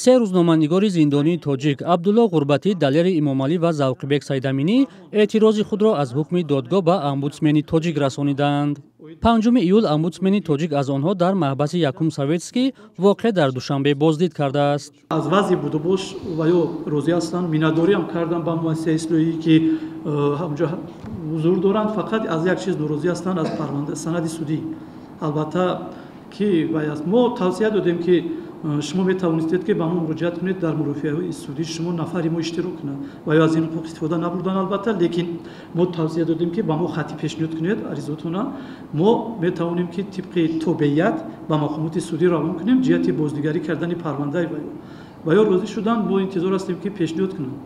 Се рӯзноманигори зиндонии тоҷик Абдулло Ғурбатӣ, Далери Имомалӣ ва Завқибек Сайдаминӣ эътирози худро аз ҳукми додгоҳ ба омбудсмени тоҷик расонидаанд. 5 июл омбудсмени тоҷик аз онҳо дар маҳбаси якум Советский воқеъ дар Душанбе боздид кардааст. Аз вазъи будубош ва ё розӣ ҳастанд, миннатдориам кардам ба муассисаи ислоҳӣ, ки ҳамҷо ҳузур доранд. Фақат аз як чиз норозӣ ҳастанд, аз парванда санади судӣ. Албатта ки вай аст. Мо тавсия додем, ки шумо метавонистед, ки ба мо муроҷиат кунед, дар мурофиаҳои судӣ шумо нафари мо иштирок кунад, ва ё аз ин ҳуқуқ истифода набурдан албатта, лекин мо тавсия додем, ки ба мо хатӣ пешниҳод кунед аризотона, мо метавонем, ки тибқи тобеият ба мақомоти судӣ равон кунем ҷиҳати бознигарӣ кардани парвандаи вай. Ва ё розӣ шуданд, мо интизор ҳастем, ки пешниҳод кунанд.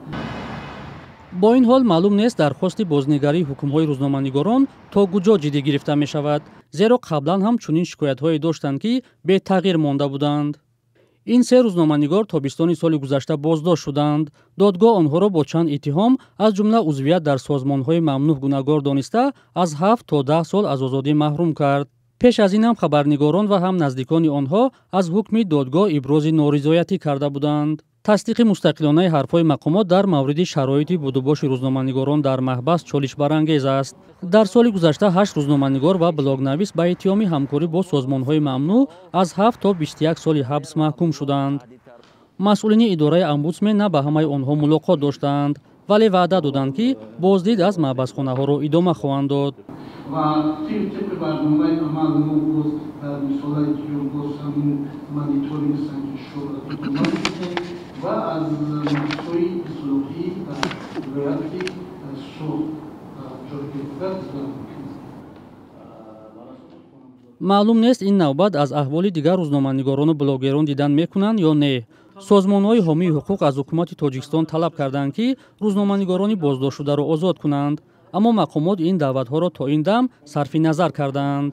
Бо ин ҳол маълум нест, дархости бознигарии ҳукмҳои рӯзноманигорон то куҷо ҷиддӣ гирифта мешавад, зеро қаблан ҳам чунин шикоятҳое доштанд, ки бетағйир монда буданд. Ин се рӯзноманигор тобистони соли гузашта боздошт шуданд. Додгоҳ онҳоро бо чанд иттиҳом, аз ҷумла узвият дар созмонҳои мамнӯъ, гунаҳгор дониста, аз 7 то 10 сол аз озодӣ маҳрум кард. Пеш аз ин ҳам хабарнигорон ва ҳам наздикони онҳо аз ҳукми додгоҳ ибрози норизоятӣ карда буданд. Тасдиқи мустақилонаи ҳарфҳои мақомот дар мавриди шароити будубоши рӯзноманигорон дар маҳбас чолишбарангез аст. Дар соли гузашта ҳашт рӯзноманигор ва блогнавис ба иттиҳоми ҳамкорӣ бо созмонҳои мамнӯъ аз 7 то 21 соли ҳабс маҳкум шуданд. Масъулини идораи омбудсмен на ба ҳамаи онҳо мулоқот доштаанд, вале ваъда доданд, ки боздид аз маҳбасхонаҳоро идома хоҳанд дод. Ва тибқи барномаи амал мо боз дар мисолаи дуюм боз ҳамин мониторинг, санҷишҳоро идома медиҳем ва аз маҳбусҳои ислоҳӣ дар вилояти Суғд ҷойгир буда дидан мекунем. Маълум нест, ин навбат аз аҳволи дигар рӯзноманигорону блогерон дидан мекунанд ё не. Созмонҳои ҳомии ҳуқуқ аз ҳукумати Тоҷикистон талаб карданд, ки рӯзноманигорони боздоштшударо озод кунанд, аммо мақомот ин даъватҳоро то ин дам сарфи назар кардаанд.